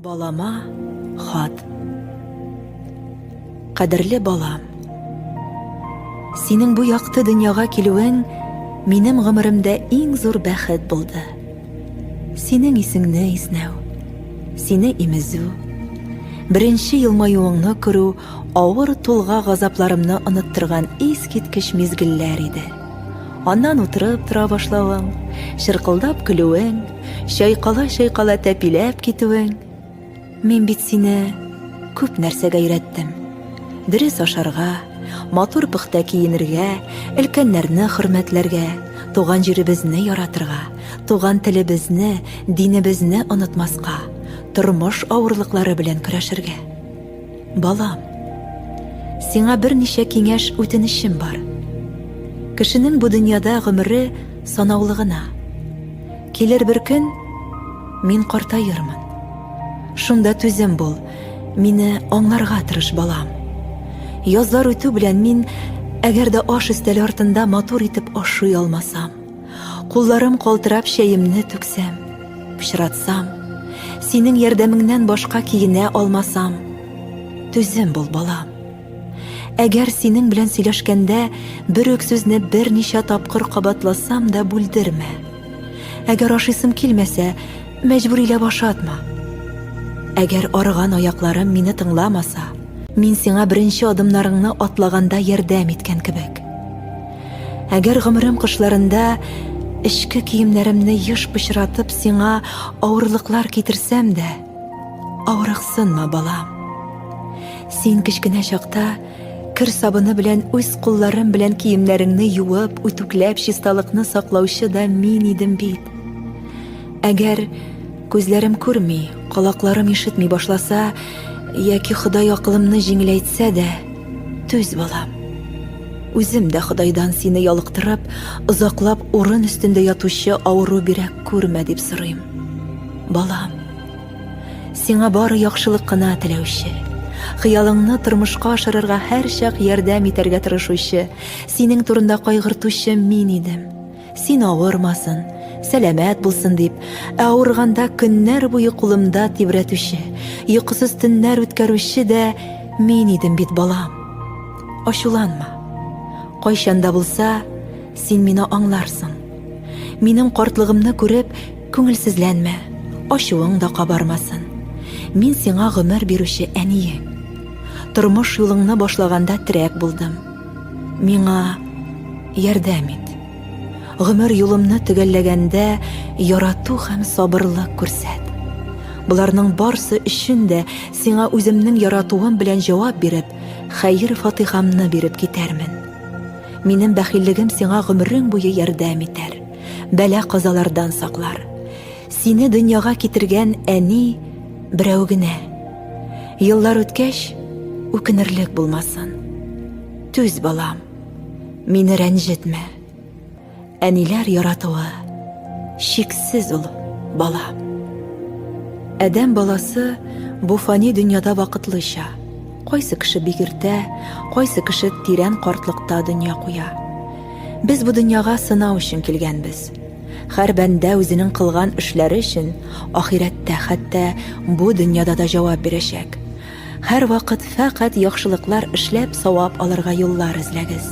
Балама хат. Кадерле балам. Синең бу якты дөньяга килүең минем гомеремдә иң зур бәхет булды. Синең исеңне иснәү, сине имезү, беренче елмаюыңны күрү авыр тулга газапларымны оныттырган искиткеч мизгелләр иде. Аннан утырып тора башлавың, чыркылдап көлүең, чайкала-чайкала тәпиләп китүең. Мин бит сине күп нәрсәгә өйрәттем. Дөрес ашарга, матур пөхтә киенергә, өлкәннәрне хөрмәтләргә, туган җиребезне яратырга, туган телебезне, динебезне онытмаска, тормыш авырлыклары белән көрәшергә. Балам, сиңа берничә киңәш үтенечем бар. Кешенең бу дөньяда гомере санаулы гына. Килер бер көн, мин картаермын. Шунда түзем бул, мине аңларга тырыш, балам. Язлар үтү белән мин, әгәр дә аш өстәле артында матур итеп ашый алмасам, Кулларым калтырап чәемне түксәм, пычратсам, синең ярдәмеңнән башка киенә алмасам, түзем бул, балам. Әгәр синең белән сөйләшкәндә бер үк сүзне берничә тапкыр кабатласам да бүлдермә. Әгәр ашыйсым килмәсә, мәҗбүриләп ашатма. Әгәр арыган аякларым мине тыңламаса, мин сиңа беренче адымнарыңны атлаганда ярдәм иткән кебек. Әгәр гомерем кышларында эчке киемнәремне еш пычратып сиңа авырлыклар китерсәм дә, авырыксынма, балам. Син кечкенә чакта кер сабыны белән үз кулларым белән киемнәреңне юып, үтүкләп чисталыкны саклаучы да мин идем бит. Әгәр күзләрем күрми, колакларым ишетми башласа, яки Ходай акылымны җиңеләйтсә дә, түз, балам. Үзем дә Ходайдан сине ялыктырып, озаклап урын өстендә ятучы авыру бирә күрмә дип сорыйм. Балам, сиңа бары яхшылык кына теләүче, хыялыңны тормышка ашырырга һәрчак ярдәм итәргә тырышучы, синең турында кайгыртучы мин идем. Син авырмасын, сәламәт булсын дип, ә авырганда көннәр буе кулымда тибрәтүче, йокысыз төннәр үткәрүче дә мин идем бит, балам. Ачуланма. Кайчан да булса, син мине аңларсың. Минем картлыгымны күреп, күңелсезләнмә, ачуың да кабармасын. Мин сиңа гомер бирүче әниең. Тормыш юлыңны башлаганда терәк булдым. Миңа ярдәм ит. Гомер юлымны төгәлләгәндә ярату һәм сабырлык күрсәт. Боларның барсы өчен дә сиңа үземнең яратуым белән җавап биреп, хәер-фатихамны биреп китәрмен. Минем бәхиллегем сиңа гомерең буе ярдәм итәр, бәла-казалардан саклар. Сине дөньяга китергән әни берәү генә. Еллар үткәч, үкенерлек булмасын. Түз, балам, мине рәнҗетмә. Әниләр яратуы чиксез ул, бала. Адәм баласы бу фани дөньяда вакытлыча. Кайсы кеше бик иртә, кайсы кеше тирән картлыкта дөнья куя. Без бу дөньяга сынау өчен килгәнбез. Һәр бәндә үзенең кылган эшләре өчен ахирәттә, хәтта бу дөньяда да җавап бирәчәк. Һәрвакыт фәкать яхшылыклар эшләп савап алырга юллар эзләгез.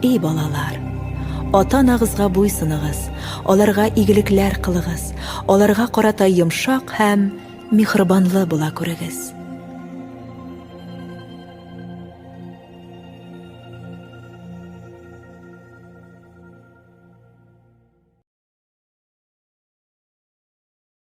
Ий балалар! Ата-анагызга буйсыныгыз, аларга игелекләр кылыгыз, аларга карата йомшак һәм миһербанлы була күрегез.